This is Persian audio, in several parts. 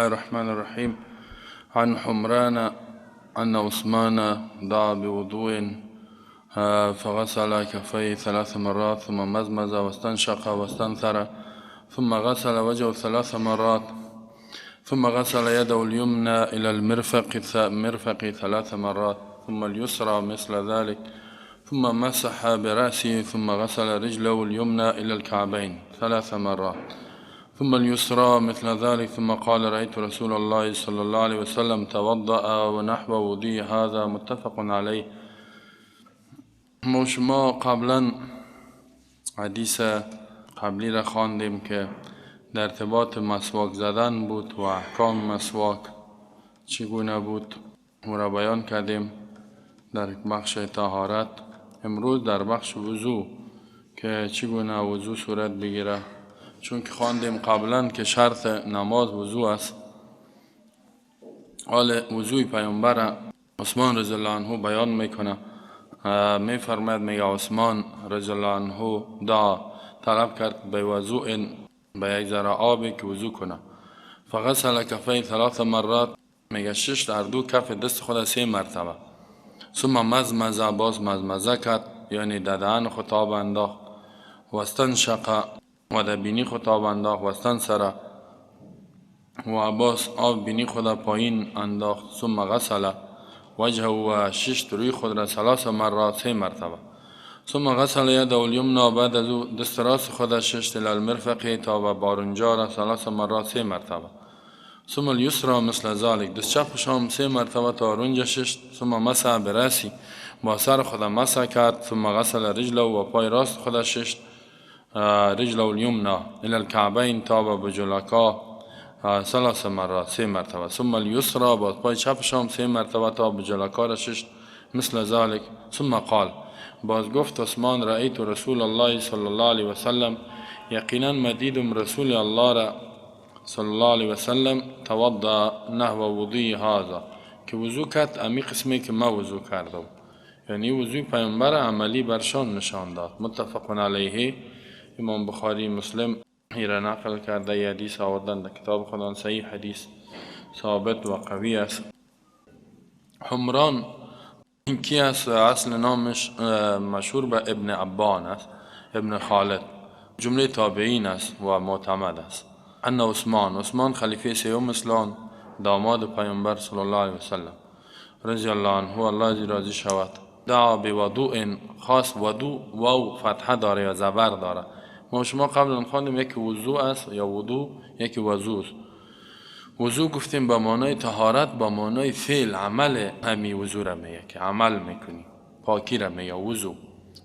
الله الرحمن الرحیم. عن حمران أن عثمان دعا بوضوء فغسل كفيه ثلاث مرات ثم مزمز واستنشق واستنثر ثم غسل وجهه ثلاث مرات ثم غسل يده اليمنى إلى المرفق ثلاث مرات ثم اليسرى مثل ذلك ثم مسح برأسه ثم غسل رجله اليمنى إلى الكعبين ثلاث مرات ثم اليسرى مثل ذلك ثم قال رأيت رسول الله صلى الله عليه وسلم توضأ ونحو وضوء هذا. متفق عليه. ما شما قبلا حدیث قبلی را خواندیم که در ارتباط مسواک زدن بود و احکام مسواک چگونه بود او را بیان کردیم در بخش طهارت. امروز در بخش وضو که چگونه وضو صورت بگیره، چون که خواندیم قبلا که شرط نماز وضو است. حال وضوی پیامبر عثمان رضی الله عنه بیان میکنه، میفرماید میگه عثمان رضی الله عنه دعا طلب کرد به وضوء، به یک ذره آبی که وضو کنه. فغسل کفیه ثلاث مرات، میگه شش در دو کف دست خود سه مرتبه. ثم مزمزه، باز مزمزه کرد، یعنی در دهن خود آب انداخت. واستنشق، و در بینی خود آب انداخت. واستنثر، و باز آب بینی خود پایین انداخت. ثم غسل وجهه، و ششت روی خود را ثلاث مرات، سه مرتبه. ثم غسل یده الیمنی، بعد از او دست راست خود ششت الی المرفق، تا به بارنجا را ثلاث مرات، سه مرتبه. ثم الیسری مثل ذلک، دست چپش هم سه مرتبه تا رنج ششت. ثم مسح برأسی، با سر خود مسح کرد. ثم غسل رجله، و پای راست خود ششت، رجله الیمنی الی الکعبین، تا به بجلکا ثلاث مرات، سه مرتبه. ثم الیسری، با پای چپش هم سه مرتبه تا بجلکا را ششت، مثل ذلک. ثم قال، باز گفت عثمان رأیت رسول الله صلی الله علیه وسلم، یقینا ما دیدم رسول الله را صلی الله علیه وسلم توضأ نحو وضوء هذا، که وضو کرد امی قسمی که ما وضو کردم، یعنی وضوی پیامبر عملی برشان نشان داد. متفق علیه. امام بخاری مسلم ایرا نقل کرده، ای حدیث آوردن در کتاب خودان، صحیح حدیث ثابت و قوی است. حمران این کی است؟ اصل نامش مشهور به ابن عبان است، ابن خالد، جمله تابعین است و معتمد است. ان عثمان، عثمان خلیفه سوم اسلام، داماد پیامبر صلی الله علیه وسلم رضی الله عنه، الله از راضی شود، دعا بوضوء، خاص وضوء واو فتحه داره یا زبر داره. ما شما قبلا خواندیم یکی وضوء است یا وضوء، یکی وضوء است. وضوء گفتیم به معنای طهارت، به معنای فعل، عمل همی وضوء را میگه که عمل میکنی، پاکی را میگه وضوء.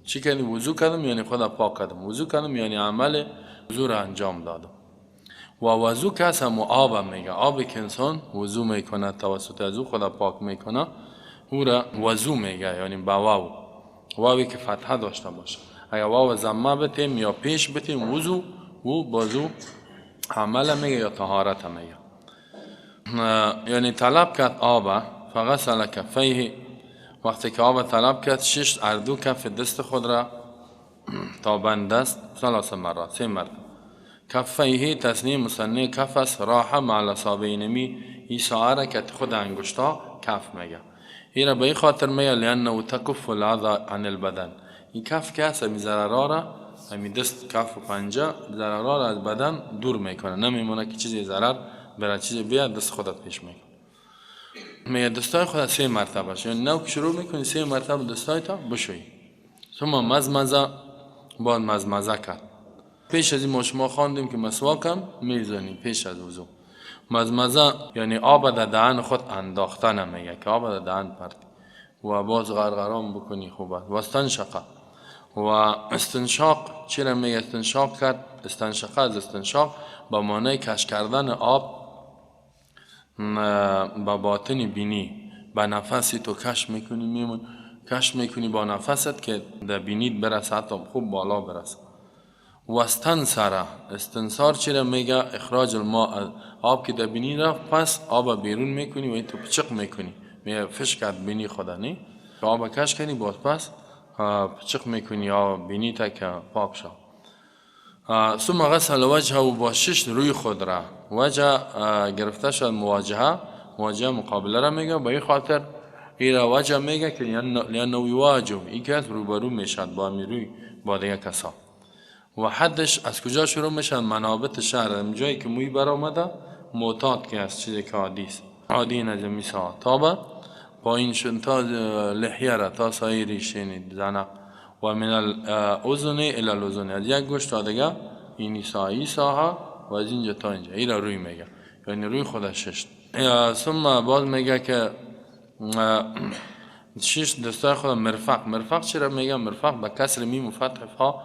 چی کردی؟ وضوء کردم یعنی خدا پاک کردم، وضوء کردم یعنی عمل وضوء را انجام دادم. و وضوء که هست هم آب میگه، آبی که انسان وضوء میکنه توسط از او خدا پاک میکنه، او را وضوء میگه، یعنی با واو، واوی که فتحه داشته باشه. اگر واو ضمه بتیم یا پیش بتیم وضوء، او بازو عمل میگه یا طهارت میگه. یعنی طلب کرد آب، فغسل کفیه، وقتی که آب طلب کرد شش اردو کف دست خود را تا بند دست ثلاث مرات، سه مرتبه. کفیه تثنیه مثنی کف است، راحه مع الاصابع نمی، این ساعه را که خود انگشتا کف میگه. این را به این خاطر میگه لانه تکف الاذى عن البدن، این کف که هست همی ضررها را، همی دست کف و پنجه ضررها را از بدن دور میکنه، نمیمونه که چیزی ضرر برای چیزی بیاد دست خودت پیش میکنه. میگه دستای خود سه مرتبه شد، یعنی نو که شروع میکنی سه مرتبه دستای تا بشویی. ثم مزمزه، بعد مزمزه کرد. پیش از این ما شما خواندیم که مسواک هم میزنی پیش از وضو. مزمزه یعنی آب در دهن خود انداختن میگه که آب در دهن پرتی و باز غرغرام بکنی خوب است. و استنشقه، و استنشاق چرا میگه استنشاق کرد؟ استنشقه از استنشاق با معنای کش کردن آب با باطن بینی، با نفسی تو کش میکنی، میمون کش میکنی با نفست که در بینیت برسه، حتی خوب بالا برسه. و استنثره، استنثار چرا میگه؟ اخراج الماء، آب که در بینی رفت پس آب بیرون میکنی و این تو پچق میکنی، میگه فش کرد بینی خدا، نی که آب کش کنی باز پس پچق میکنی یا بینی تا که پاک شد. ثم غسل وجهه و با شش روی خود را، وجه گرفته شد مواجهه، مواجهه مقابله را میگه، به این خاطر ایرا وجه میگه که لانه یواجه، این که روبرو میشد با روی با دیگه کسا. و حدش از کجا شروع میشه؟ منابت شهر، جایی که موی برآمده معتاد که از چیزی که عادی است، عادی نجمی سا تا به پایین شد تا لحیه را تا سایه ریشه زنه و من الاذن الی الاذن، از یک گوش تا دیگه اینی سایه ساحه و از اینجا تا اینجا ایرا روی میگه، یعنی روی خودش ششت. ثم باز میگه که شش دستای خود مرفق. مرفق چرا میگه؟ مرفق به کسر میم و فتح فا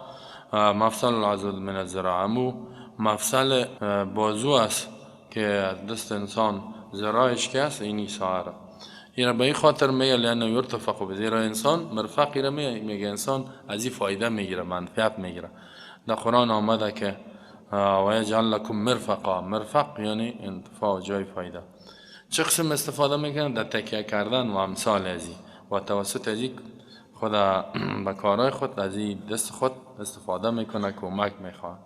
مفصل العضد من الذراع، امو مفصل بازو است که دست انسان ذراعش که است اینی ساحه را. اینا به این خاطر میگه لانه یرتفق به، زیرا انسان مرفق را میگه انسان از این فایده میگیره، منفعت میگیره. در قرآن آمده که و یجعل لکم مرفقا، مرفق یعنی انتفاع، جای فایده. چه قسم استفاده میکنه؟ در تکیه کردن و امثال ازی و توسط ازی خود به کارهای خود از این دست خود استفاده میکنه، کمک میخواد.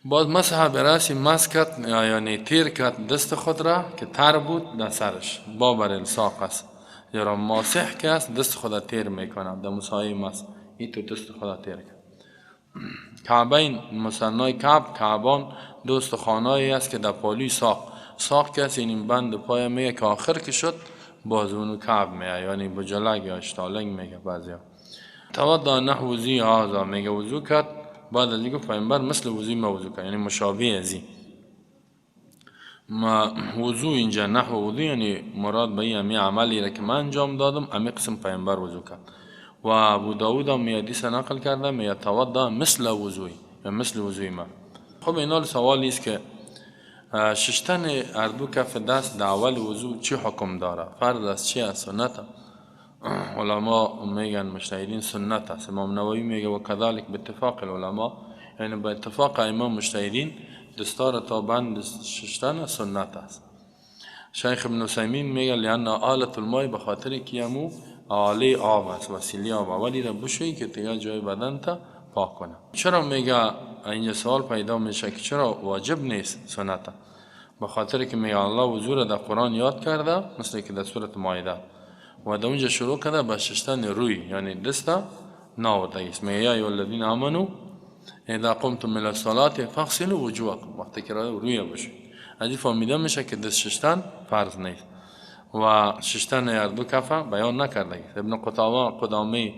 باز مسح برأسی، مسح کرد یعنی تیر کرد دست خود را که تر بود در سرش، با بر الساق است، زیرا ماسح که است دست خود را تیر میکنه در مسایه مسح، این تو دست خود را تیر کرد. کعبین مثنای کعب، کعبان دوست خانایی است که در پالوی ساق، ساق که است این بند پای میگه که آخر که شد باز اونو کعب میگه، یعنی بجلگ یا اشتالنگ میگه بعضیا. تودع نحو ذی هذا، میگه وضو کرد، بعد از اینکه پیامبر مثل وضوی ما وضو کرد، یعنی مشابه ازی ما وضو. اینجا نحو وضو یعنی مراد به این امی عملی را که من انجام دادم امی قسم پیامبر وضو کرد. و ابو داود هم حدیث نقل کرده میگه تودع مثل وضوی یا مثل وضوی ما. خب اینا سوالی است که ششتن هر دو کف دست در اول وضو چی حکم داره؟ فرض است چی است؟ سنت؟ علما میگن مجتهدین سنت است. امام نووی میگه و کذالک به اتفاق العلماء، یعنی به اتفاق امام مجتهدین دستار تا بند ششتن سنت است. شیخ ابن عثیمین میگه لأن آلة الماء، به خاطر که امو آله آب است، وسیله آب، اولی را بشویی که دیگه جای بدن تا پاک کنه. چرا میگه اینجا سوال پیدا میشه که چرا واجب نیست سنت؟ به خاطر که میگه الله وضو را در قرآن یاد کرده، مثل که در سورة مائده و در اونجا شروع کرده به ششتن روی، یعنی دست ناورده است. میگه یا ایها الذین آمنوا اذا قمتم الى الصلاة فاغسلوا وجوهکم، وقتی که روی بشویید. از این فهمیده میشه که دست ششتن فرض نیست و ششتن هر دو کفه بیان نکرده. ابن قدامه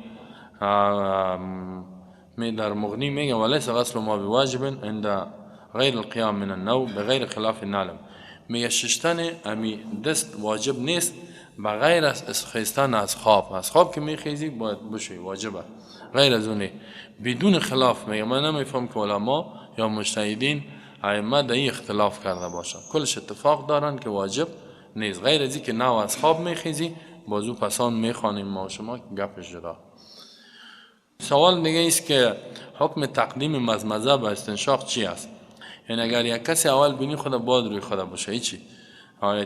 می در مغنی میگه ولیس غسل ما بواجب عند غیر القیام من النوم بغیر خلاف نعلم، میگه ششتن امی دست واجب نیست بغیر از خیستن از خواب، از خواب که میخیزی باید بشوی، واجبه، غیر از اونه بدون خلاف. میگه من نمیفهم که علما یا مجتهدین ائمه در این اختلاف کرده باشن، کلش اتفاق دارن که واجب نیست، غیر از که نو از خواب میخیزی بازو پسان میخوانیم ما و شما گپش جدا. سوال دیگه است که حکم تقدیم مزمزه به استنشاق چی است؟ یعنی اگر یک کسی اول بینی خود باز روی خود باشه هیچی،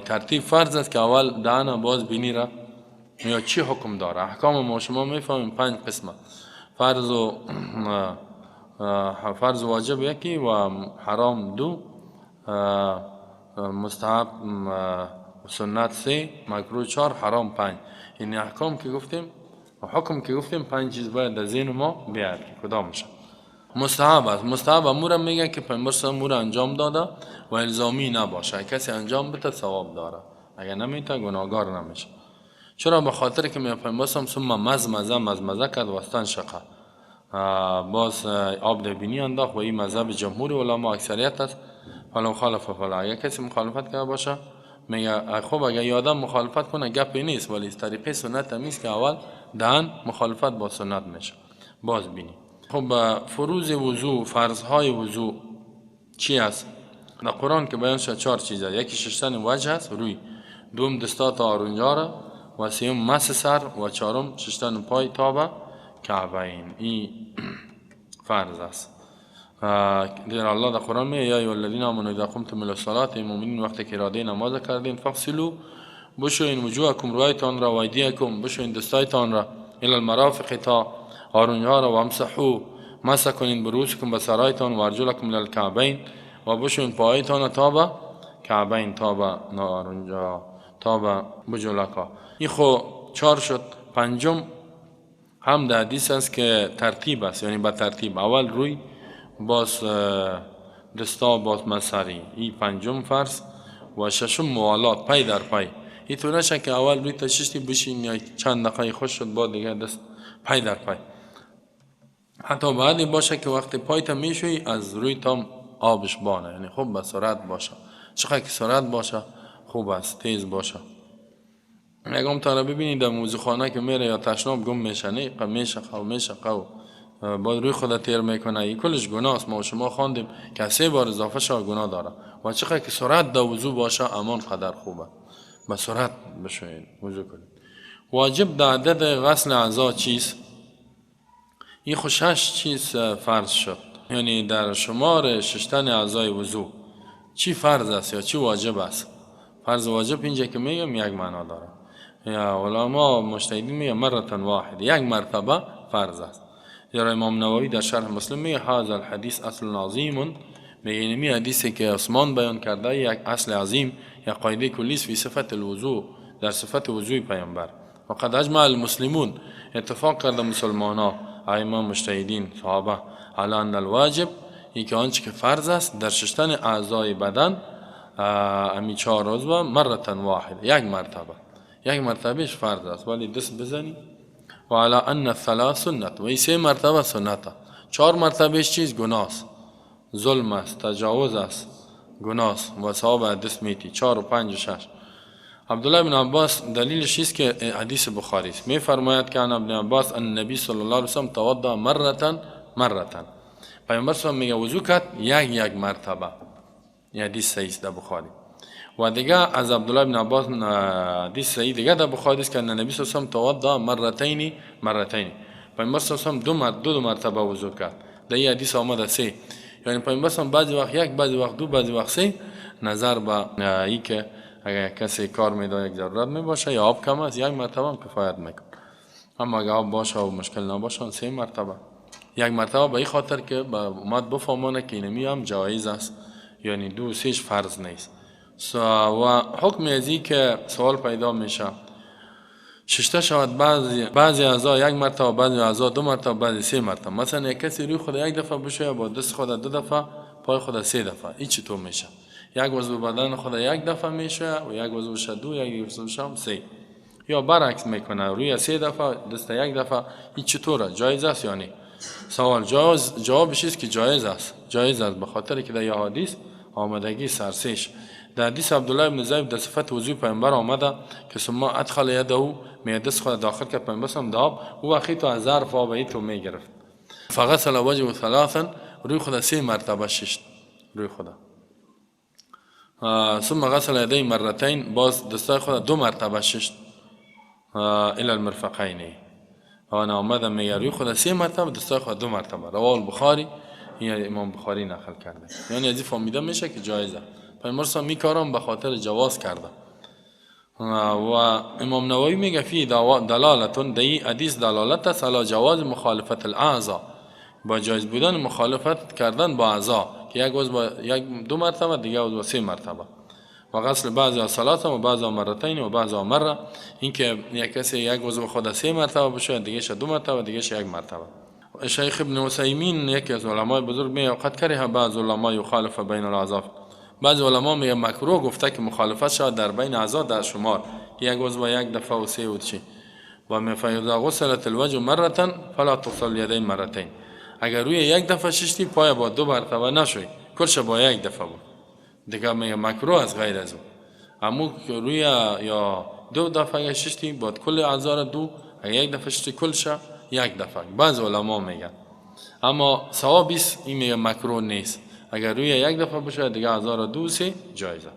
ترتیب فرض است که اول دهن باز بینی را، یا چی حکم داره؟ احکام ما شما میفهمیم 5 قسمه، فرض و فرض واجب یکی و حرام 2، مستحب سنت 3، مکروه 4، حرام 5. این احکام که گفتیم و حکم که گفتیم 5 چیز باید در ذهن ما بیاد که کدام میشه. مستحب است. مستحب امور میگه که پیامبر صلی الله علیه و انجام داده و الزامی نباشه، کسی انجام بده ثواب داره، اگر نمیته گناهگار نمیشه. چرا؟ به خاطر که میگه پیامبر صلی الله علیه و مزمزه مزمزه کرد و استنشقه، باز آب در بینی انداخت و این مذهب جمهور علما اکثریت است. فلو خالف فلا، اگر کسی مخالفت کرده باشه میگه خب اگر یادم مخالفت کنه گپی نیست، ولی طریقه سنت همیست که اول دهن مخالفت با سنت میشه باز بینی. خب فروض وضو، فرضهای وضو چی است؟ در قرآن که بیان شد 4 چیز است. یکی ششتن وجه است روی، دوم دستا تا آرنجا و سوم مس سر و چهارم ششتن پای تا به کعبین. این فرض است. در الله در قرآن میگه یا ایها الذین آمنوا اذا قمتم الی الصلاة، مؤمنین وقتی که اراده نماز کردین فاغسلوا بشوین وجوهکم رویتان را و ایدیکم بشوین دستایتان را الی المرافق تا آرنجها را و امسحوا مسح کنین برؤوسکم به سرایتان و ارجلکم الی الکعبین و بشوین پایتان تا به کعبین، تا به نارنجا، تا به بجلکا. این خو 4 شد. پنجم هم در حدیث است که ترتیب است، یعنی به ترتیب اول روی، باز دستا، باز مسری. این پنجم فرض. و ششم موالات، پای در پای. این تو نشه که اول روی تششتی بشین یا چند دقیقه خوش شد بعد دیگه دست، پای در پای. حتی بعدی باشه که وقتی پای تا میشوی از روی تام آبش بانه، یعنی خوب به سرعت باشه، چقدر که سرعت باشه خوب است، تیز باشه. یکم تا را ببینید در موزخانه که میره یا تشناب گم میشه، نه میشه خو میشه قو باید روی خود تیر میکنه، این کلش گناه است. ما شما خواندیم که 3 بار اضافه شه گناه داره. و چقدر که سرعت در وضو باشه امان قدر خوبه، به سرعت بشوید وضو کنید. واجب در عدد غسل اعضا چیست؟ این خو 6 چیز فرض شد، یعنی در شمار ششتن اعضای وضو چی فرض است یا چی واجب است؟ فرض واجب اینجا که میگم یک معنا داره، یا علما مجتهدین میگن مرة واحد، یک مرتبه فرض است. زیرا امام نووی در شرح مسلم میگه هذا الحدیث اصل عظیم، میگه اینمی حدیثی که عثمان بیان کرده یک اصل عظیم، یک قاعده کلی است فی صفت الوضوء، در صفت وضوء پیامبر. وقد اجمع المسلمون، اتفاق کرده مسلمانا، ائمه مجتهدین صحابه، علی ان الواجب، یکی آنچه که فرض است در ششتن اعضای بدن امی 4 عضو مرة واحد، یک مرتبه، یک مرتبهش فرض است، ولی دست بزنی. و علی ان الثلاث سنت، و این 3 مرتبه سنت. 4 مرتبهش چیز گناه است، ظلم است، تجاوز است، گناه است و ثواب دست میتی. 4 و 5 و 6. عبدالله بن عباس دلیلش است که حدیث بخاری است، میفرماید که عن ابن عباس ان النبی صلی الله علیه وسلم توضا مرة مرة، پیامبر صلی الله علیه و میگه وضو کرد یک یک مرتبه. این حدیث صحیح است در بخاری. و دیگه از عبدالله بن عباس حدیث صحیح دیگه در بخاری است که ان النبی صلی الله علیه وسلم توضا مرتین مرتین، پیامبر صلی الله علیه و دو مرتبه وضو کرد. در این حدیث آمده 3، یعنی پیامبر صلی الله علیه و بعضی وقت یک، بعضی وقت دو، بعضی وقت 3، نظر به ای که اگر کسی کار میده یک ضرورت می باشه یا آب کم است یک مرتبه هم کفایت میکنه، اما اگر آب باشه و مشکل نباشه 3 مرتبه. یک مرتبه به این خاطر که به امت بفهمانه که اینمی هم جایز است، یعنی 2 3 فرض نیست. و حکم از این که سوال پیدا میشه ششته شود بعضی اعضا یک مرتبه، بعضی اعضا 2 مرتبه، بعضی 3 مرتبه. مثلا یک کسی روی خود یک دفعه بشوید با دست خود 2 دفعه، پای خود 3 دفعه، این چطور میشه؟ یک عضو بدن خود یک دفعه میشه و یک عضو 2، یک عضو 3، یا برعکس میکنه روی 3 دفعه دست یک دفعه. این چطوره؟ جایز است یا نه؟ سوال جوابش است که جایز است. جایز است به خاطر که در یه حدیث آمدگی سرسش در حدیث عبدالله بن زید در صفت وضوء پیامبر آمده که ثم ادخل یده، می دست خود داخل کرد پیامبر هم داب او وقتی تو از ظرف آب تو میگرفت، فغسل وجهه ثلاثا، روی خود 3 مرتبه ششت روی خود. ثم غسل یدیه مرتین، باز دستای خود 2 مرتبه ششت الی المرفقین. و انا آمده میگه روی خود 3 مرتبه، دستای خود 2 مرتبه. رواه البخاری، این امام بخاری نقل کرده. یعنی از این فهمیده میشه که جایزه. پیامبر صلی الله علیه و کارم به خاطر جواز کرده. و امام نووی میگه فی دلالتون، دی حدیث دلالت است علی جواز مخالفت الاعضا، با جایز بودن مخالفت کردن با اعضا، که یک عضو با یک 2 مرتبه، دیگه عضو با 3 مرتبه. و غسل بعضی ثلاثه و بعضی مرتین و بعضی مره، اینکه یک کسی یک عضو خود 3 مرتبه بشه، دیگه 2 مرتبه، دیگه 1 مرتبه. شیخ ابن عثیمین یکی از علمای بزرگ میگه قد کره بعض علما یخالف بین الاعضا، بعض علما میگه مکروه گفته که مخالفت شود در بین اعضا در شمار، که یک عضو یک دفعه و 3 و چی. و می فاذا غسلت الوجه مره فلا تغسل اليدين مرتين، اگر روی یک دفعه ششتی پای با 2 مرتبه نشوی، کلش با یک دفعه بود دیگه، میگه مکروه از غیر از او. اما روی یا 2 دفعه ششتی باید کل اعضا را 2، اگر یک دفعه ششتی کلش یک دفعه، بعض علما میگن. اما ثواب است، این میگه مکروه نیست، اگر روی یک دفعه باشه دیگه اعضا را 2 3 جایزه.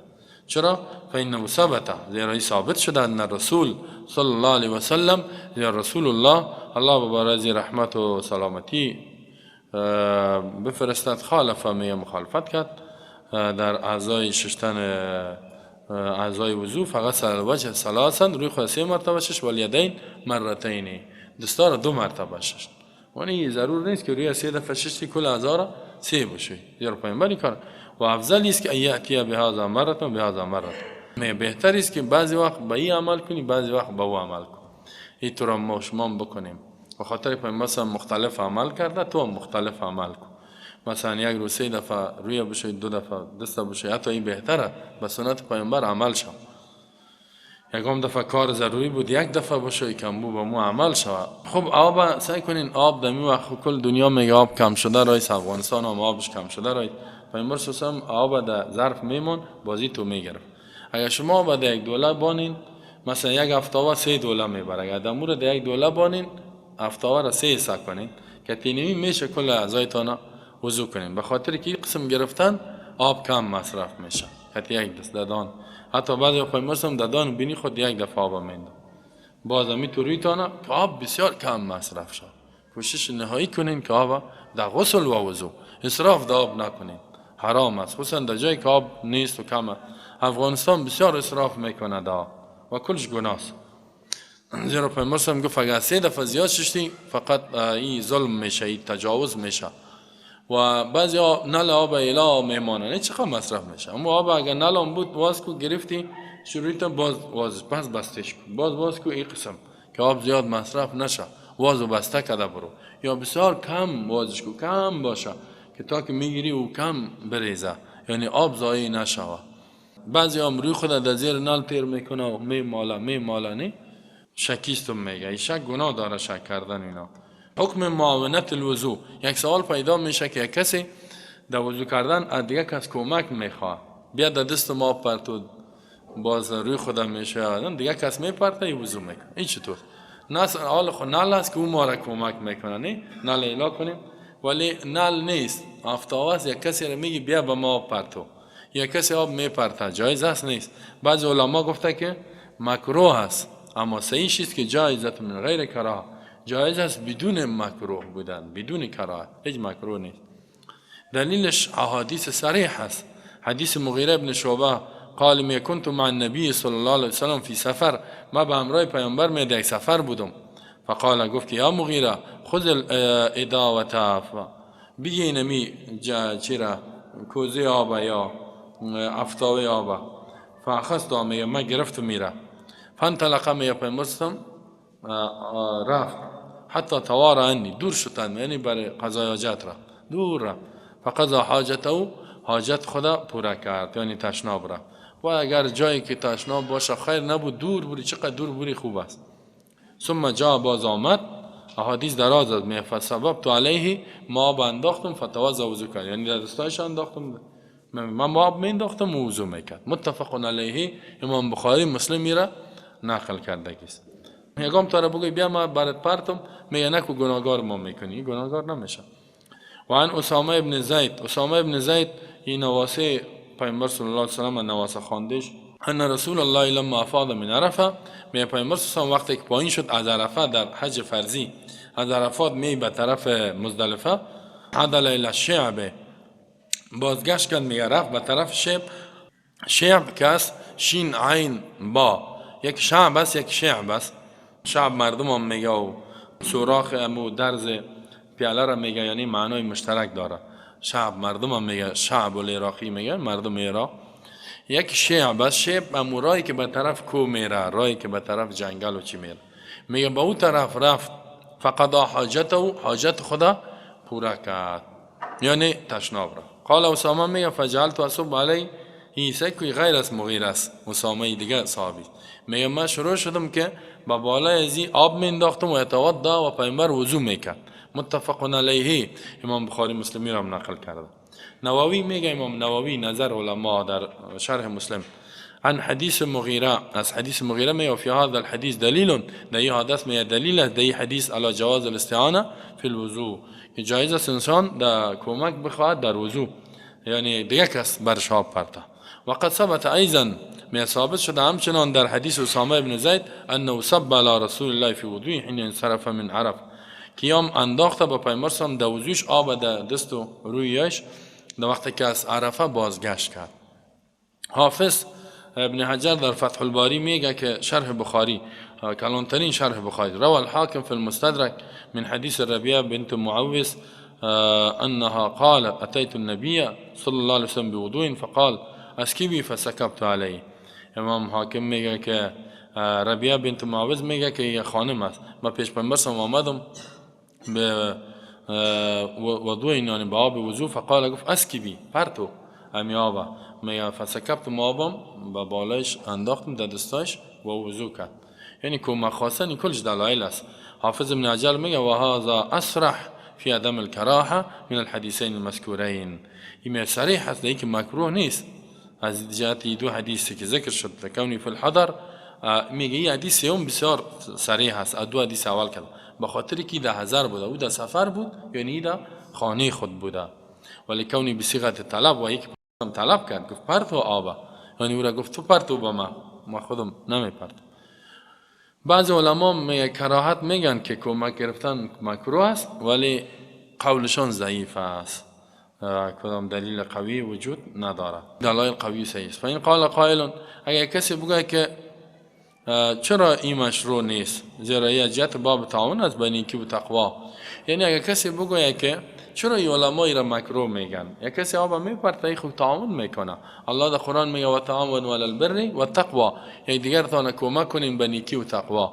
چرا؟ فانه ثبت، زیرا ثابت شده ان رسول صلی الله علیه و سلم، زیرا رسول الله الله به رحمت و سلامتی بفرستد، خالف میگه مخالفت کرد در اعضای ششتن اعضای وضو، فغسل الوجه ثلاثا، روی خود 3 مرتبه شش، والیدین مرتین، دستار 2 مرتبه شش. یعنی ضرور نیست که روی سه دفعه ششتی کل اعضا سه باشه. زیرا پیامبر کار و افضل است که یاتی بهذا مره و بهذا مره. بهتر است که بعضی وقت به این عمل کنی، بعضی وقت به او عمل کنی. این طور ما شما بکنیم. به خاطر پیامبر مختلف عمل کرده، تو هم مختلف عمل کن. مثلا یک روز سه دفعه روی بشه، دو دفعه دست بشه، حتی این بهتره به سنت پیامبر عمل شو. یکم دفعه کار ضروری بود یک دفعه باشه، یکم بو به مو عمل شود. خب آب سعی کنین آب دمی وقت کل دنیا میگه آب کم شده رایس، افغانستان هم آبش کم شده رایس. پیامبر صلی الله علیه و آب در ظرف میمون بازی تو میگرفت. اگر شما آب در یک دوله بانین، مثلا یک هفته سه دوله میبره، اگر دمور در یک دوله بانین هفته را سه حصه کنین که تینمی میشه کل اعضایتان وضو کنین. به خاطر که این قسم گرفتن آب کم مصرف میشه. حتی یک دست ددان، حتی بعضی پیامبر هم ددان بینی خود یک دفعه آب میندازه، باز می تو رویتانه که آب بسیار کم مصرف شد. کوشش نهایی کنین که آب در غسل و وضو اسراف در آب نکنین، حرام است، خصوصا در جایی که آب نیست و کم. افغانستان بسیار اسراف میکنه در آب و کلش گناه است. زیرا پیامبر هم گفت اگر سه دفعه زیاد ششتی فقط این ظلم میشه، این تجاوز میشه. و بعضی ها نل آب الا میمانه، نه چقدر مصرف میشه. اما آب اگر نل هم بود باز کو گرفتی شروع تا باز باز باز بستش کو، باز باز کو، این قسم که آب زیاد مصرف نشه، وازو بسته کده برو، یا بسیار کم وازش کو، کم باشه که تا که میگیری او کم بریزه، یعنی آب ضایع نشوه. بعضی هم روی خود در زیر نل تیر میکنه و میماله میماله، نه شکیستم میگه، این شک گناه داره شک کردن اینا. حکم معاونت الوضو. یک سوال پیدا میشه که یک کسی در وضو کردن از دیگه کس کمک میخواد، بیا در دست ما پرتو باز روی خودم میشه، دیگه کس میپرته ای وضو میکنه. این چطور؟ نه حال خود نل است که او ما را کمک میکنه، نه نل ایلا کنیم، ولی نل نیست، آفتاب است، یک کسی را میگی بیا به ما پرتو، یک کسی آب میپرته، جایز است نیست. بعضی علما گفته که مکروه است، اما صحیح است که جایز است من غیر کراهه، جایز است بدون مکروه بودن، بدون کراهه، هیچ مکروه نیست. دلیلش احادیث صریح است. حدیث مغیره ابن شعبه قال می كنت مع النبی صلی الله علیه وسلم فی سفر، ما به همراه پیامبر می در سفر بودم. فقال گفت یا مغیره خذ الاداوه، بگی اینمی چرا کوزه آب یا افتاوه آب. فاخذت، می ما گرفت میره. فانطلق، می پیامبر رفت حتی توار عنی، دور شدن، یعنی برای قضای حاجت را دور رفت. فقضا حاجته، حاجت خدا پورا کرد، یعنی تشناب رفت. و اگر جایی که تشناب باشه خیر نبود، دور بری، چقدر دور بری خوب است. ثم جا، باز آمد. احادیث دراز است. می فسببت علیه، ما آب انداختم، فتوضا، وضو کرد، یعنی در دستایش انداختم، من آب می انداختم و وضو میکرد. متفق علیه، امام بخاری مسلم میره نقل کرده است. یکم تا را بگوی بیا ما برات پرتم، میگه نکو گناهگار ما میکنی، گناهگار نمیشه. و عن اسامه ابن زید، اسامه ابن زید این نواسه پیامبر صلی الله علیه و سلم، نواسه خواندش. ان رسول الله لما افاض من عرفه، می پیامبر صلی الله وقتی که پایین شد از عرفه در حج فرضی، از عرفات می به طرف مزدلفه، عدل الی الشعب، بازگشت کرد، میگه رفت به طرف شعب. شعب که شین عین با، یک شعب است یک شعب است. شعب مردم هم میگه و سوراخ امو درز پیاله را میگه، یعنی معنای مشترک داره. شعب مردم هم میگه، شعب العراقی میگه مردم عراق. یک شعب است، شعب امو راهی که به طرف کو میره، راهی که به طرف جنگل و چی میره. میگه به او طرف رفت، فقضا حاجته، حاجت خدا پورا کرد، یعنی تشناب را. قال اسامه میگه فجعلت اصب علی، این سکوی غیر از مغیر است، اسامه دیگه صحابی. میگه من شروع شدم که با بالای ازی آب مینداختم و یتوضا، و پیامبر وضو میکرد. متفق علیه، امام بخاری مسلمی را هم نقل کرده. نووی میگه، امام نووی نظر علما در شرح مسلم، عن حدیث مغیره، از حدیث مغیره میگه فی هذا الحدیث دلیل، در این حدیث میگه دلیل است، در این حدیث علی جواز الاستعانه فی الوضوء، که جایز است انسان در کمک بخواهد در وضو، یعنی دیگه کس برش آب پرته. وقد ثبت ایضا، می ثابت شده همچنان در حدیث اسامه ابن زید انه صب علی رسول الله فی وضوء حين انصرف من عرف، قیام انداخته به پیامبر صلی در وضوش آب در دست و رویش در وقتی که از عرفه بازگشت کرد. حافظ ابن حجر در فتح الباری میگه که شرح بخاری، کلانترین شرح بخاری، روى الحاکم في المستدرك من حديث الربيع بنت معوذ انها قالت اتيت النبي صلى الله عليه وسلم بوضوء فقال اسكبي فسكبت عليه. امام حاکم میگه که ربیعه بنت معوذ میگه که یه خانم است، ما پیش پیامبر آمدم به وضوء، یعنی به آب وضو، فقال گفت اسکبی، پرتو امی آب. میگه فسکبت، ما آبم به بالایش انداختم در دستاش و وضو کرد. یعنی کمک خواستن کلش دلایل است. حافظ ابن حجر میگه و هذا اصرح في عدم الكراهه من الحديثين المذكورين. این صریح است که مکروه نیست از جهت دو حدیثی که ذکر شد کونی فی الحضر. میگه این حدیث سوم بسیار صریح است از دو حدیث اول کرد، به خاطر که در حضر بوده، او در سفر بود، یعنی در خانه خود بوده، ولی کونی به صیغه طلب و یک طلب کرد، گفت پرتو آبه، یعنی او را گفت تو پرتو با ما، ما خودم نمیپرتم. بعض علما میگه کراهت میگن که کمک گرفتن مکروه است، ولی قولشان ضعیف است، کدام دلیل قوی وجود ندارد، دلایل قوی صحیح است. فإن قال قائل، اگر کسی بگه که چرا این مشروع نیست، زیرا یه جهت باب تعاون است بین نیکی و تقوا. یعنی اگر کسی بگوید که چرا این علمای را مکروه میگن، یا کسی آب میپرته خوب تعاون میکنه، الله در قرآن میگه و تعاون علی البر و التقوا، یک دیگر تان کمک کنین به نیکی و تقوا،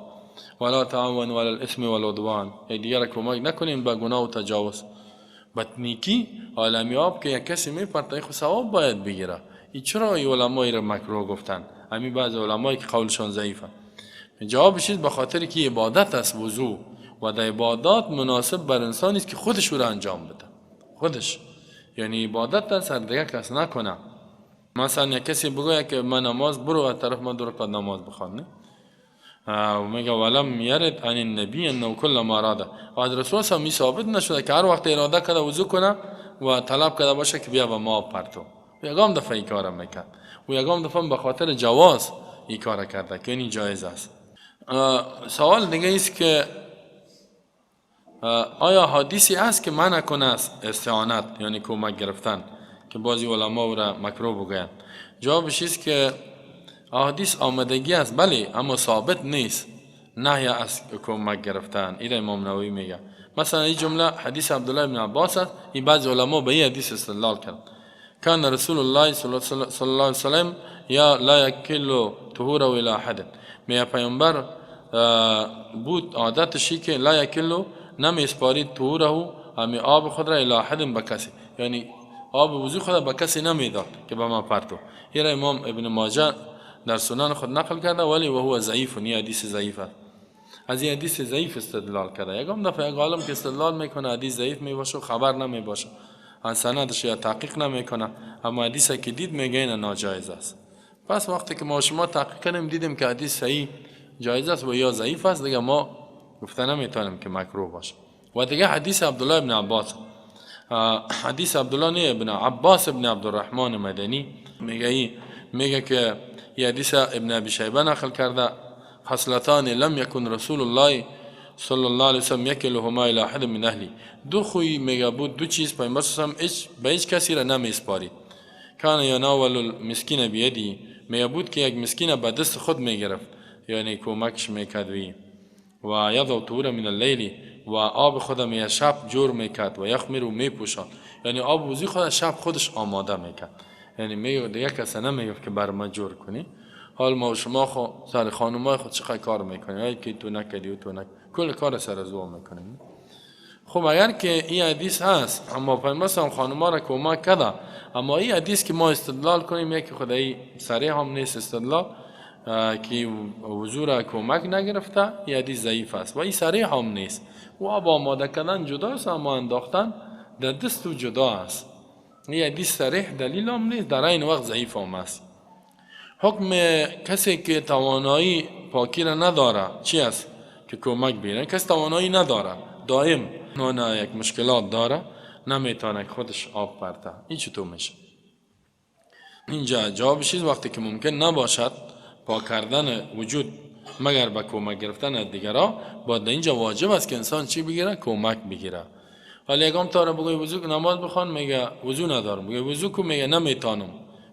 ولا تعاون علی الاثم والعدوان، یک دیگر کمک نکنین به گناه و تجاوز. به نیکی عالمی آب که یک کسی میپرته خو ثواب باید بگیره، این چرا این علمای را مکروه گفتن؟ همین بعض علمایی که قولشان ضعیفه. جوابش به خاطر که عبادت است وضو، و در عبادات مناسب بر انسانی است که خودش او را انجام بده، خودش، یعنی عبادت است هر دیگه کس نکنه. مثلا یک کسی بگوید که من نماز برو از طرف من دو رکعت نماز بخوان، و میگه ولم یرد عن النبی انه کل ما اراده، و از رسول الله ثابت نشده که هر وقت اراده کرده وضو کنه و طلب کرده باشه که بیا به ما پرتو، یگام دفعه این کارم میکرد و یگام دفعه به خاطر جواز این کار کرده که این جایز است. سوال دیگه است که آیا حدیثی هست که منع کنه از استعانت، یعنی کمک گرفتن، که بعضی علما او را مکروه بگویند؟ جوابش است که احادیث آمدگی است بله، اما ثابت نیست نهی از کمک گرفتن. این امام نووی میگه مثلا این جمله حدیث عبدالله بن عباس است، این بعضی علما به این حدیث استدلال کردند. كان رسول الله صلی الله علیه وسلم یا لا یکل طهوره الى احد، میگه پیامبر بود عادتشی که لا یکل نمیسپارید طهوره، همی آب خود را الی احد به کسی، یعنی آب وضو خود را به کسی نمیداد که به ما پرتو. این امام ابن ماجه در سنن خود نقل کرده، ولی و هو ضعیف، این حدیث ضعیف است. از این حدیث ضعیف استدلال کرده. یکم دفعه یک عالم که استدلال میکنه حدیث ضعیف میباشه و خبر نمیباشه، از سندش یا تحقیق نمیکنه، اما حدیث که دید میگه این ناجایز است. پس وقتی که ما شما تحقیق کردیم دیدیم که حدیث صحیح جایز است و یا ضعیف است، دیگه ما گفته نمیتونیم که مکروه باشه. و دیگه حدیث عبدالله ابن عباس، حدیث عبدالله نه ابن عباس ابن عبدالرحمن مدنی میگه که یه حدیث ابن ابی شیبه نقل کرده، خصلتان لم یکن رسول الله صلی الله علیه وسلم یکلهما الی احد من اهلی، دو خوی میگه بود، دو چیز پیامبر صلی الله علیه وسلم به هیچ کسی را نمیسپارید. کان یناول المسکین بیدی، میگه بود که یک مسکین به دست خود میگرفت، یعنی کمکش میکرد، و یضع طهوره من اللیل، و آب خود می شب جور میکرد، و یخمر و میپوشاد، یعنی آب وضوی خود شب خودش آماده میکرد، یعنی میگه دیگه کس نمیگفت که بر ما جور کنی. حال ما و شما خو سر خانمای خود چقدر کار میکنیم، ای که تو نکردی و تو نکردی، کل کار سر از او میکنیم. خب اگر که این حدیث هست، اما پیامبر هم خانم‌ها را کمک کرده، اما این حدیث که ما استدلال کنیم یکی خدایی صریح هم نیست استدلال که وضو را کمک نگرفته، این حدیث ضعیف است و این صریح هم نیست. و آب آماده کردن جدا است، اما انداختن در دست جدا است. این حدیث صریح دلیل هم نیست، در این وقت ضعیف هم است. حکم کسی که توانایی پاکی را نداره چی است که کمک بگیره؟ کسی توانایی نداره، دائم نه یک مشکلات داره، نمیتونه خودش آب پرته، این چطور میشه؟ اینجا جوابش وقتی که ممکن نباشد پاک کردن وجود مگر به کمک گرفتن از دیگرا، باید اینجا واجب است که انسان چی بگیره؟ کمک بگیره. ولی یکم تا را بگوی وضو نماز بخوان، میگه وضو ندارم، بگوی وضو کو، میگه نمیتونم،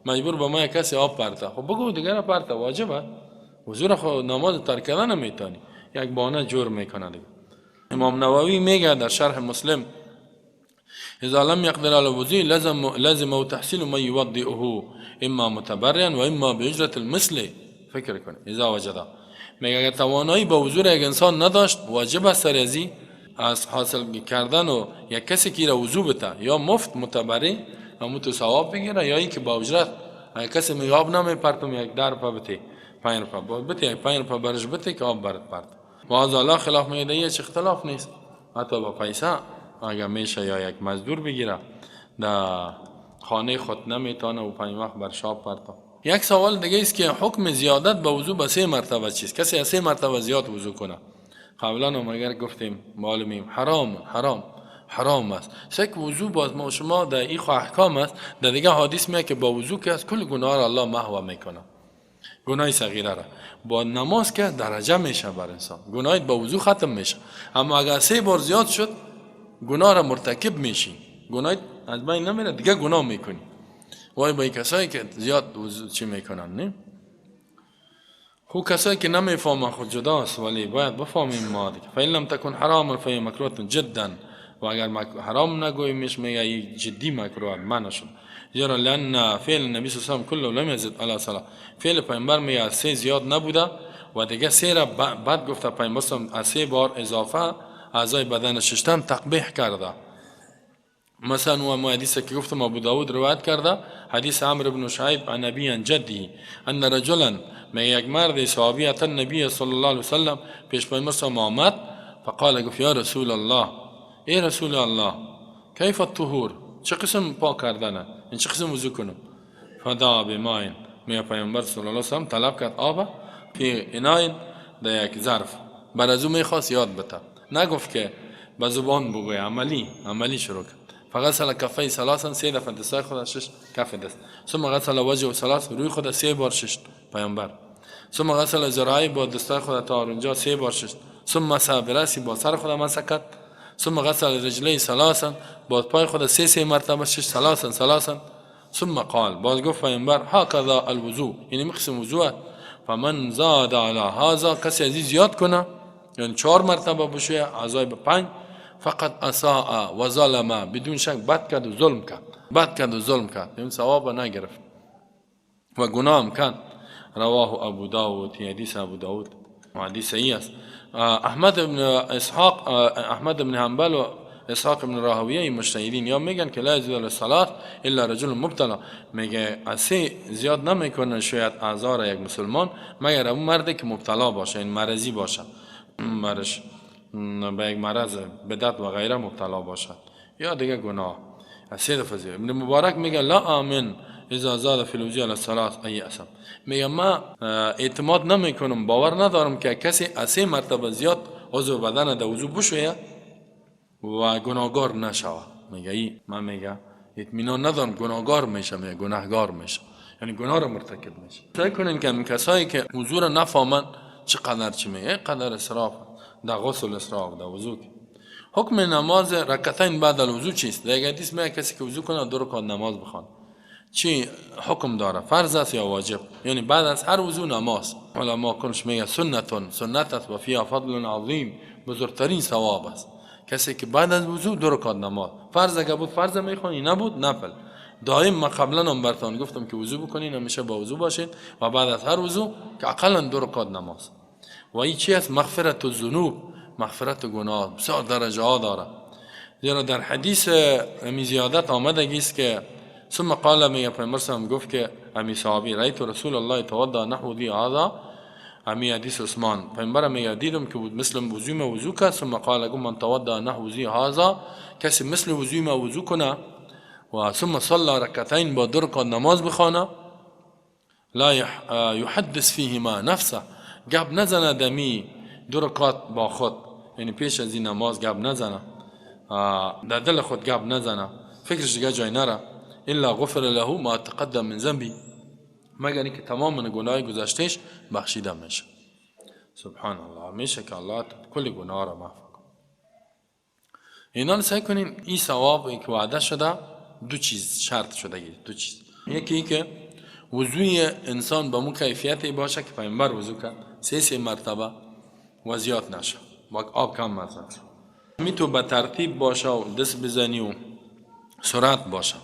مجبور به ما کسی آب پرته. خب بگو دیگه را پرته، واجبه. وضو خو نماز ترک کردن نمیتونی، یک بانه جور میکنه دیگه. امام نووی میگه در شرح مسلم اذا لم يقدر على الوضوء لازم تحصيل ما يوضئه اما متبرعا و اما باجره المثل. فکر کنه اذا وجد، میگه اگر توانایی با وضو یک انسان نداشت واجب است سر از حاصل کردن و یک کسی که را وضو بده، یا مفت متبرع همون تو ثواب بگیره، یا اینکه با اجرت. اگر کسی میگه آب نمیپرتم، یک در پا بته، 5 روپه باید بته، یک 5 روپه برش بته که آب برات پرت. و از الله خلاف میگه هیچ اختلاف نیست، حتی با پیسه اگر میشه یا یک مزدور بگیره در خانه خود نمیتونه و 5 وقت بر شاب پرتا. یک سوال دیگه است که حکم زیادت با وضو به 3 مرتبه چیست؟ کسی از 3 مرتبه زیاد وضو کنه، قبلا هم اگر گفتیم معلومیم حرام حرام حرام است. سک وضو باز ما شما در این احکام است. در دیگه حدیث میاد که با وضو که از کل گناه را الله محو میکنه، گناه صغیره را. با نماز که درجه میشه بر انسان، گناه با وضو ختم میشه. اما اگر 3 بار زیاد شد گناه را مرتکب میشی، گناه از بین نمیره، دیگه گناه میکنی. وای با کسایی که زیاد وضو چی میکنن، نه؟ خو کسایی که نمیفهمن خود جداست، ولی باید بفهمیم ما دیگه. فإن لم تكن حراما فهي مکروه جدا. و اگر حرام نگوییمش میگه جدی مکروه منع شد. زیرا لأن فعل النبی صلی الله علیه و سلم كله لم يزد على ثلاث. فعل پیامبر میگه 3 زیاد نبوده و دیگه 3 را بعد گفته پیامبر از 3 بار اضافه اعضای بدن ششتن تقبیح کرده. مثلا و ما حدیث که گفتم ابو داود روایت کرده، حدیث عمرو بن شعیب عن ابی عن جده ان رجلا، میگه یک مرد صحابی اتى النبی صلی الله علیه وسلم، پیش پیامبر صلی آمد، فقال گفت یا رسول الله، ای رسول الله، کیف الطهور، چه قسم پاک کردنه، این چه قسم وضو کنم؟ فدعا بماء، میگه پیامبر صلی الله علیه وسلم طلب کرد آب فی اناء، در یک ظرف، بر از او میخواست یاد بده، نگفت که به زبان بگوی، عملی شروع کرد. فغسل کفی ثلاثا، 3 دفعه دستای خود شش، کف دست. ثم غسل وجهه ثلاث، روی خود 3 بار ششت پیامبر. ثم غسل ذراعی، با دستای خود تا اونجا 3 بار ششت. ثم مسح برأسی، با سر خود مسح کرد. ثم غسل رجلی ثلاثا، با پای خود 3 مرتبه شش، ثلاثا ثلاثا. ثم قال، باز گفت پیامبر هکذا الوضوء، یعنی قسم وضوء. فمن زاد علی هذا، کسی از زیاد کنه، یعنی 4 مرتبه بشه اعضای به 5، فقط اساء و ظلم، بدون شک بد کرد و ظلم کرد، بد کرد و ظلم کرد، یعنی ثواب نگرفت و گناه هم کرد. رواه ابو داود، حدیث ابو داود، حدیث صحیح است. احمد بن اسحاق، احمد بن حنبل و اسحاق بن راهویه مجتهدین یا میگن که لا یزيد علی الصلاه الا رجل مبتلا، میگه از 3 زیاد نمیکنه شاید اعذار یک مسلمان مگر اون مردی که مبتلا باشه، این مرضی باشه، مرش به یک مرض بدعت و غیره مبتلا باشد یا دیگه گناه. از 3 دفعه زیاد. ابن مبارک میگه لا آمن اذا زاد فی الوضوء علی الثلاث ای یأثم، میگه ما اعتماد نمیکنم، باور ندارم که کسی از 3 مرتبه زیاد عضو بدن در وضو بشویه و گناهگار نشوه. میگه ای من میگه اطمینان ندارم گناهگار میشه، میگه گناهگار میشه، یعنی گناه رو مرتکب میشه. سعی کنین که این کسایی که وضو رو نفهمن چقدر چی میگه، قدر اسراف در غسل، اسراف در وضو. حکم نماز رکعتین بعد الوضو چیست؟ در حدیث میگه کسی که وضو کنه 2 رکعت نماز بخوانه، چی حکم داره؟ فرض است یا واجب؟ یعنی بعد از هر وضو نماز. علما کنش میگه سنتون، سنت است و فیها فضل عظیم، بزرگترین ثواب است. کسی که بعد از وضو 2 رکعت نماز، فرض اگه بود فرض میخوانی، نبود نفل. دائم ما قبلا هم براتون گفتم که وضو بکنین، همیشه با وضو باشین و بعد از هر وضو که اقلا 2 رکعت نماز. و این چی است؟ مغفرت الذنوب، مغفرت گناه، بسیار درجه ها داره. زیرا در حدیث امی زیادت آمده است که ثم قال، میگه پیامبر صلی گفت که امی صحابی رأیت رسول الله توضأ نحو ذی هذا، امی حدیث عثمان، پیامبر میگه دیدم که مثل وضوی ما وضو کرد. ثم قال گفت من توضأ نحو ذی هذا، کسی مثل وضوی ما وضو کنه و ثم صلى رکعتین، با 2 رکعت نماز بخوانه، لا يحدث فيهما نفسه، گپ نزنه دمی 2 رکعت با خود، یعنی پیش از این نماز گپ نزنه، در دل خود گپ نزنه، فکرش دیگه جای نره، الا غفر له ما تقدم من ذنبی، مگر اینکه تمام گناه گذشتهش بخشیده میشه. سبحان الله، میشه که الله کل گناه را معفو کنه. اینا رو سعی کنین این ثواب که وعده شده 2 چیز شرط شده، 2 چیز. یکی این که وضوی انسان به مو کیفیتی باشه که پیامبر وضو کرد سه مرتبه و زیاد نشه، با آب کم مصرف. می تو به ترتیب باشه و دست بزنی و سرعت باشه،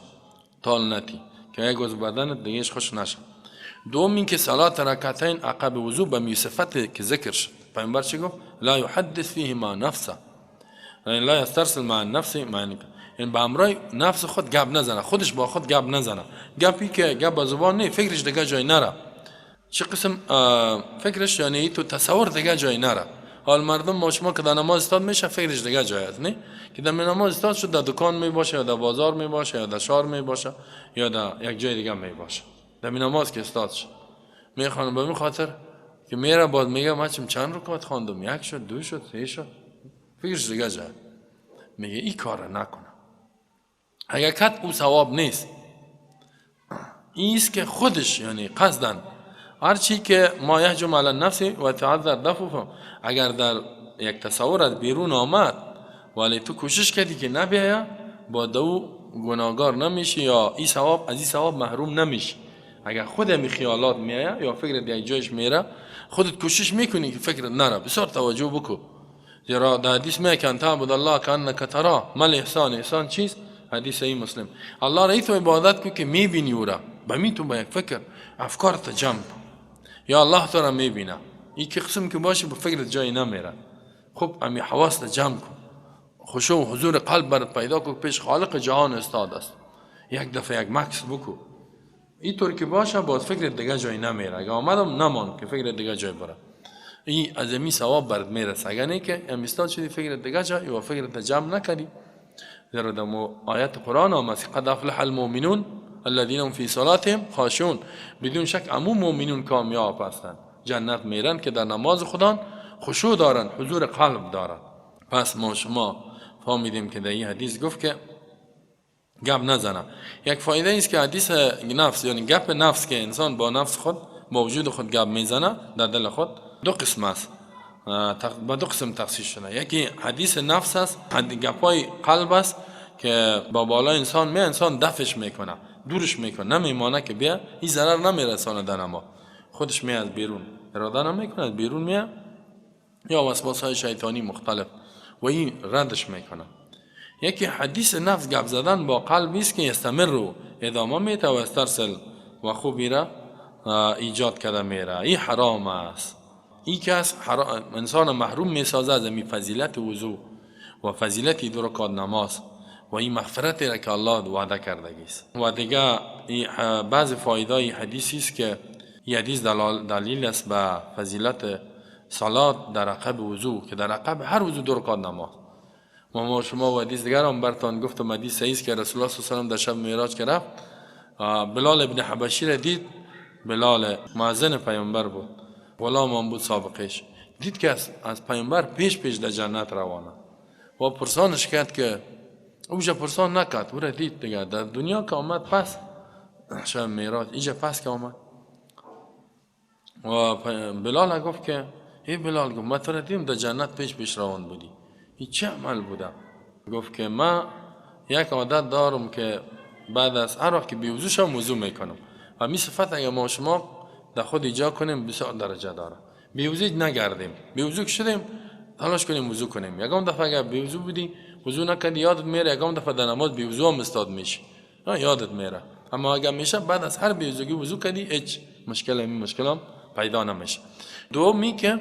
تال نتی که یک عضو بدنت دیگهش خوش نشه. دوم این که صلات رکعتین عقب وضو به می صفت که ذکر شد. پیامبر چی گفت؟ لا یحدث فیه مع نفسه، یعنی لا یسترسل مع نفسه، معنی این به همراه نفس خود گپ نزنه، خودش با خود گپ نزنه. گپی که گپ با زبان نه، فکرش دیگه جای نره. چه قسم فکرش، یعنی تو تصور دیگه جای نره. حال مردم ما شما که در نماز استاد میشه فکرش دیگه جای است، نه که در نماز استاد شد در دکان می باشه یا در بازار می باشه یا در شهر می باشه یا در یک جای دیگه می باشه. در نماز که استاد شد میخوانم، به می خاطر که میره باز میگه من چند رکعت خواندم، یک شد، دو شد، سه شد، فکرش دیگه جای. میگه این کار نکنه. اگر کت او ثواب نیست، ایست که خودش یعنی قصدن هرچی که ما یهجم علی النفس و تعذر دفعه، اگر در یک تصور از بیرون آمد ولی تو کوشش کردی که نبیاید، با دو گناهگار نمیشی یا این ثواب از این ثواب محروم نمیشی. اگر خود می خیالات میآید یا فکرت یک جایش میره، خودت کوشش میکنی که فکرت نره. بسیار توجه بکو، زیرا در حدیث میگه که تعبد الله کانک تراه. ما الاحسان؟ احسان چیست؟ حدیث صحیح مسلم. الله را تو عبادت کو که میبینی او را، به می تو با یک فکر افکار تا جمع، یا الله تو را میبینه. این که قسم که باشه به فکر جای نمیره. خب امی حواس تا جمع کن، خشوع و حضور قلب برات پیدا کن، پیش خالق جهان استاد است. یک دفعه یک مکس بکو، اینطور که باشه باز فکر دیگه جای نمیره. اگه آمدم نمان که فکر دیگه جای بره، این از امی ثواب برات میرسه. اگه نه که امی استاد شدی فکر دیگه جای و فکر تا جمع نکردی. زیرا در آیت قرآن آمد قد افلح المؤمنون الذين هم فی صلاتهم خاشعون. بدون شک عموم مؤمنون کامیاب هستند، جنت میرن که در نماز خودان خشوع دارند، حضور قلب دارند. پس ما شما فهمیدیم که در این حدیث گفت که گپ نزنه. یک فایده است که حدیث نفس، یعنی گپ نفس که انسان با نفس خود با وجود خود گپ میزنه در دل خود، دو قسم است، با دو قسم تقسیم شده. یکی حدیث نفس است، گپای قلب است که با بالای انسان می انسان دفش میکنه، دورش میکنه، نمیمانه که بیا این ضرر نمیرسانه در ما، خودش می از بیرون اراده نمیکنه، از بیرون میاد یا وسواس های شیطانی مختلف و این ردش میکنه. یکی حدیث نفس گپ زدن با قلب است که یستمر رو ادامه میده و استرسل و خوبی را ایجاد کرده میره. این حرام است. این کس انسان محروم میسازه از این فضیلت وضو و فضیلت دو رکعت نماز و این مغفرتی را که الله وعده کرده است. و دیگه بعض فایده حدیثی است که این حدیث دلیل است به فضیلت صلات در عقب وضو، که در عقب هر وضو دو رکعت نماز. و ما شما و حدیث دیگر هم برتان گفتم، حدیث صحیح است که رسول الله صلی الله علیه و سلم در شب معراج که رفت بلال ابن حبشی را دید. بلال مؤذن پیامبر بود، غلام هم بود سابقش. دید که از پیامبر پیش پیش در جنت روانه و پرسانش کرد که اوجا پرسان نکرد، او را دید دیگه در دنیا که آمد پس شب معراج اینجا پس که آمد و بلال گفت که ای بلال، گفت من تو را دیدم در جنت پیش پیش روان بودی، این چه عمل بوده؟ گفت که من یک عادت دارم که بعد از هر وقت که بی‌وضو شم وضو میکنم و می صفت اگه ما شما در خود ایجا کنیم بسیار درجه داره. بی‌وضو نگردیم، بی‌وضو که شدیم تلاش کنیم وضو کنیم. یکم دفعه اگر بی‌وضو بودی وضو نکردی یادت میره، یکم دفعه در نماز بی‌وضو هم استاد میشی، یادت میره. اما اگر میشه بعد از هر بی‌وضوگی وضو کردی هیچ مشکل این مشکل هم پیدا نمیشه. دومی که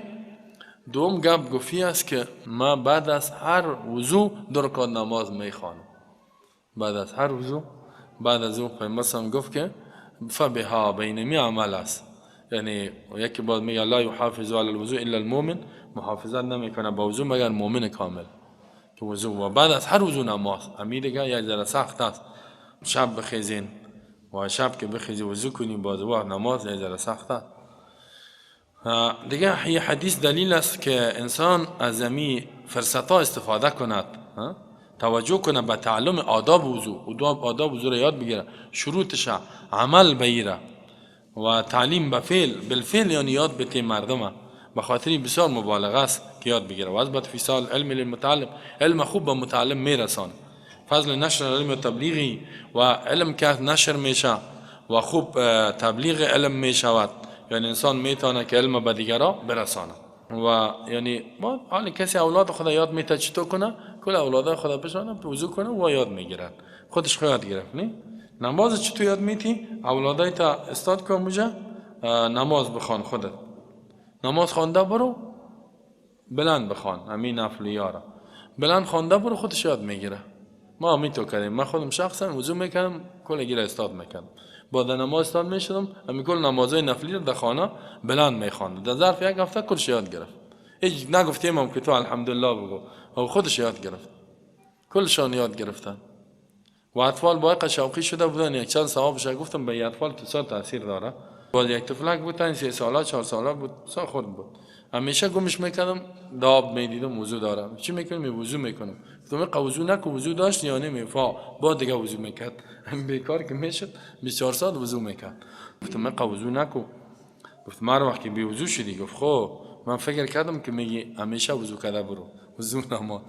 دوم گپ گفی است که ما بعد از هر وضو دو رکعت نماز میخوانم. بعد از هر وضو، بعد از او پیامبر گفت که فبها بینمی عمل است. یعنی یکی باز میگه لا یحافظ علی الوضوء الا المؤمن، محافظت نمیکنه با وضو مگر مؤمن کامل که وضو. و بعد از هر وضو نماز. امی دیگه یک ذره سخت است، شب بخیزین و شب که بخیزی وضو کنی باز وقت نماز یک ذره سخت است. دیگه یه حدیث دلیل است که انسان از امی فرصت ها استفاده کند، توجه کنه به تعلم آداب وضو، آداب وضو را یاد بگیره، شروطش عمل بگیره و تعلیم به فعل، بالفعل یعنی یاد بده مردمه. به خاطر بسیار مبالغه است که یاد بگیره. و از بعد فیصال علم للمتعلم، علم خوب به متعلم میرسان. فضل نشر علم تبلیغی و علم که نشر میشه و خوب تبلیغ علم می شود. یعنی انسان میتونه که علم به دیگرا برسانه. و یعنی ما حالی کسی اولاد خدا یاد میته چطور کنه، کل اولاد خدا بشانه وضو کنه و یاد میگیرن، خودش خود یاد گرفت. نه نماز چطور یاد میتی؟ اولادای تا استاد کن موجه نماز بخوان، خودت نماز خوانده برو بلند بخوان، همین نفل یارا بلند خوانده برو، خودش یاد میگیره. ما همین تو کردیم، من خودم شخصا وضو میکردم، کل گیر استاد میکردم، بعد نماز استاد میشدم، همین کل نمازهای نفلی رو در خانه بلند میخواند. در ظرف یک هفته کلش یاد گرفت. هیچ نگفتیم هم که تو الحمدلله بگو، او خودش یاد گرفت، کلشان یاد گرفتن. و اطفال با شوقی شده بودن، یک چند ثوابش گفتم به اطفال تو تاثیر داره. باز یک طفلک بود، 3 ساله 4 ساله بود، سا خورد بود، همیشه گمش میکردم، داب میدیدم وضو دارم، چی میکنم؟ وضو میکنم. گفتم وضو نکو، وضو داشت یا نمیفا، با دیگه وضو میکرد. بیکار که میشد 24 ساعت وضو میکرد. گفتم من وضو نکو. گفت هر وقت که بی وضو شدی؟ گفت خب من فکر کردم که میگی همیشه وضو کرده برو، وضو نما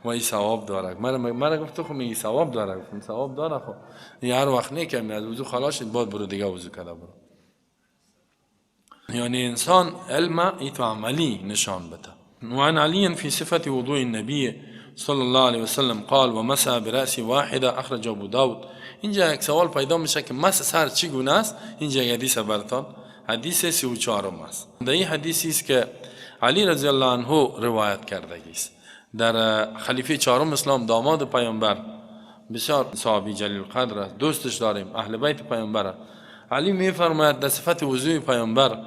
و این ثواب داره. مرا گفت خب میگی ثواب داره. گفتم ثواب داره، خب هر وقت نه که از وضو خلاص شد بعد برو دیگه وضو کرده برو. یعنی انسان علم ایتو عملی نشان بده. وعن علی في صفة وضوء النبي صلى الله عليه وسلم قال ومسح برأس واحدة اخرج ابو داود. اینجا یک سوال پیدا میشه که مسح سر چی گونه است؟ اینجا یک حدیث براتون، حدیث 34 است. در این حدیثی است که علی رضی الله عنه روایت کرده است. در خلیفه چهارم اسلام، داماد پیامبر، بسیار صحابی جلیل القدر است، دوستش داریم، اهل بیت پیامبر. علی میفرماید در صفت وضوء پیامبر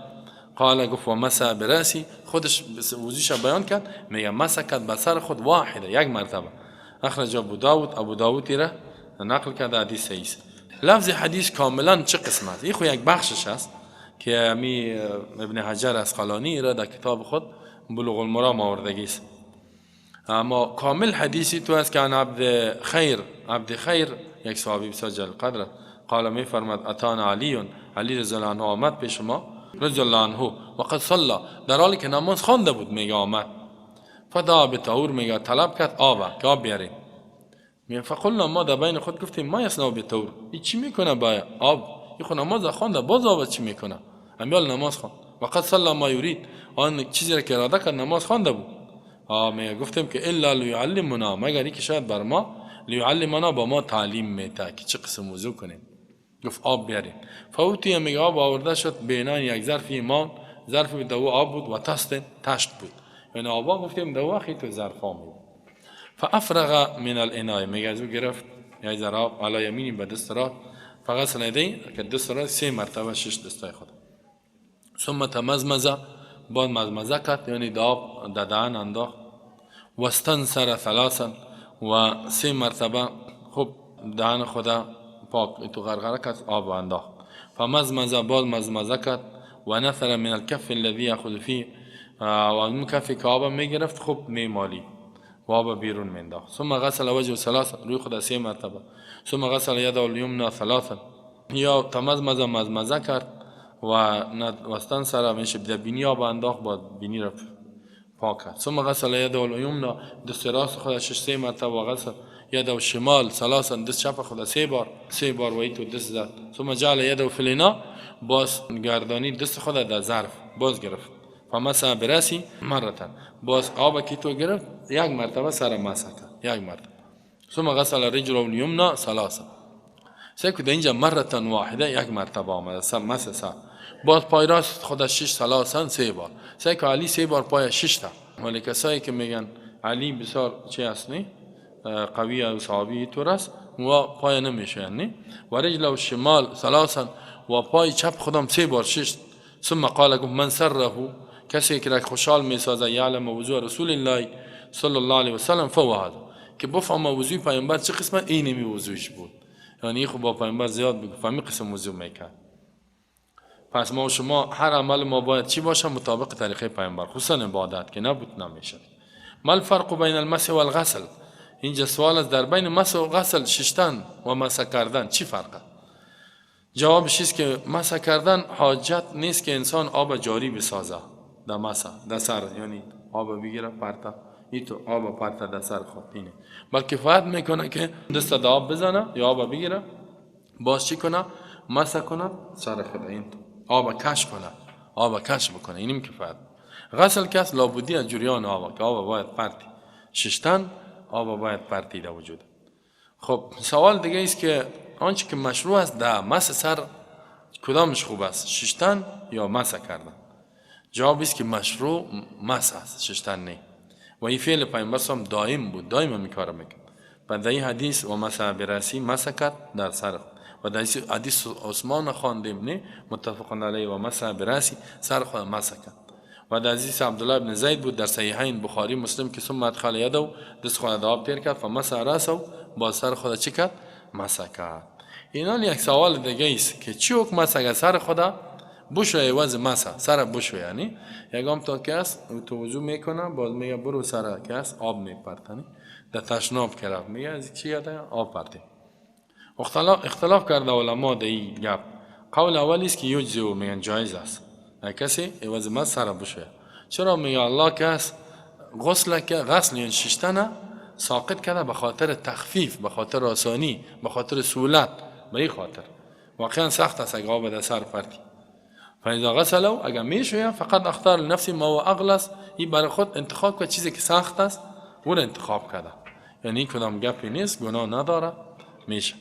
قال گفت و مسح برأسی، خودش وضوعش بیان کرد، میگه مسح کرد به سر خود واحده، یک مرتبه. اخرج ابو داود، ابو داود را نقل کرده، حدیث صحیح است. لفظ حدیث کاملا چه قسم است؟ این خو یک بخشش است که می ابن حجر عسقلانی را در کتاب خود بلوغ المرام آوردگی است. اما کامل حدیثی تو است که عن عبد خیر، عبد خیر یک صحابی بسیار جلیل قدر، قال میفرماد اتانا علی، علی رضی الله عنه آمد پیش ما، رضی الله عنه وقد صلى، در حالی که نماز خوانده بود میگه آمد. فدعا بطهور، میگه طلب کرد آب که آب بیاریم. میگه فقلنا، ما در بین خود گفتیم ما یصنع بطهور، این چی میکنه با آب؟ این خو نماز خوانده باز آب چی میکنه؟ امیال نماز خواند. وقد صلى ما یرید، آن چیزی را که اراده کرد نماز خوانده بود. میگه گفتیم که الا لیعلمنا، مگر اینکه شاید بر ما لیعلمنا، با ما تعلیم میده که چه قسم وضو کنیم. گفت آب بیاریم. فوتی، میگه آب آورده شد، بینان یک ظرف ایمان، ظرف دو آب بود و تست تشت بود، یعنی آبا گفتیم دو خی تو ظرف ها می. فافرغ من الاناء، میگه از او گرفت یک ذره آب علی یمینی، به دست راست، فغسل یدی، که دست راست 3 مرتبه شش دستای خود. ثم تمزمز، بعد مزمزه کرد، یعنی آب در دهن انداخت. واستنثر ثلاثا، و 3 مرتبه خب دهن خدا پاک تو غرغره کرد، آب انداخت. فمزمزه، باز مزمزه کرد. و نثر من الکف الذي یاخذ فيه، و اون کفی که آب میگرفت خب میمالی و آب بیرون مینداخت. ثم غسل وجهه ثلاثا، روی خود 3 مرتبه. ثم غسل یده الیمنى ثلاثا، یا تمزمزه مزمزه کرد و واستنثر، میشه در بینی آب انداخت، با بینی را پاک کرد. ثم غسل یده الیمنى، دست راست خود 3 مرتبه. و غسل یده شمال ثلاثا، دست چپ خود 3 بار، 3 بار و تو دست زد. ثم جعل یده فی الاناء، باز گردانی دست خود در ظرف باز گرفت. فمسح برأسی مرة، باز آب که تو گرفت یک مرتبه سر مسح کرد، یک مرتبه. ثم غسل رجله الیمنى ثلاثا، سه که اینجا مرة واحده، یک مرتبه آمده مسح سر. باز پای راست خود 6 ثلاثا، 3 بار. سه که علی 3 بار پای 6 تا. ولی کسایی که میگن علی بسیار چی هست نی قوی و صحابی طور است و پای نمیشه نی. و رجله الشمال ثلاثا، و پای چپ خودم 3 بار 6. ثم قال گفت من سره، کسی که خوشحال میسازه، یعلم وضوء رسول الله صلی الله علیه وسلم فهو هذا، که بفهم وضوء پیامبر چه قسمت اینمی وضوعش بود. یعنی خب با پیامبر زیاد بگو فهمی قسم وضوء میکرد. پس ما و شما هر عمل ما باید چی باشه؟ مطابق طریقه پیامبر، خصوصا عبادت که نبود نمیشه. ما الفرق بین المسح والغسل، اینجا سوال است در بین مسح و غسل، ششتن و مسح کردن چی فرقه؟ جوابش است که مسح کردن حاجت نیست که انسان آب جاری بسازه در مسح در سر، یعنی آب بگیره پرتا این تو آب پرتا در سر خود اینه، بلکه فقط میکنه که دست در آب بزنه یا آب بگیره، باز چی کنه؟ مسح کنه سر خود، این آب کش کنه، آب کش بکنه، اینیم کفایت. غسل کس لابودی از جریان آب که آب باید پرتی، ششتن آب باید پرتی در وجود. خب سوال دیگه است که آنچه که مشروع است در مسح سر کدامش خوب است، ششتن یا مسح کردن؟ جواب است که مشروع مسح است، ششتن نه. و این فعل پیامبر صلی دائم بود، دائم می کار میکرد. و در این حدیث و مسح برأسی مسح کرد در سر خود. و در حدیث عثمان خواندیم نه، متفق علیه، و مسح برأسی سر خود مسح کرد. و در حدیث عبدالله بن زید بود در صحیحین بخاری مسلم که ثم ادخل یده، دست خود در آب تیر کرد، فمسح رأسه، با سر خود چی کرد؟ مسح کرد. اینا یک سوال دیگه است که چی حکم است اگر سر خود بشوی عوض مسح، سر بشوی، یعنی یگام تا که است تو وضو میکنه، باز میگه برو سر که است آب میپرتنی در تشناب کرد، میگه از چی یاده آب پرتی. اختلاف کرده علما در این گپ. قول اولی است که یجزئ، میگن جایز است کسی عوض مسح سر بشوی. چرا؟ میگه الله که است غسل که غسل یعنی ششتن ساقط کرده به خاطر تخفیف، به خاطر آسانی، به خاطر سهولت، به این خاطر واقعا سخت است اگه آب در سر پرتی. فاذا غسلوا، اگر میشویم فقط اختار لنفسه ما هو اغلظ، این برای خود انتخاب کرد چیزی که سخت است او را انتخاب کرده، یعنی کدام گپی نیست، گناه نداره، میشه.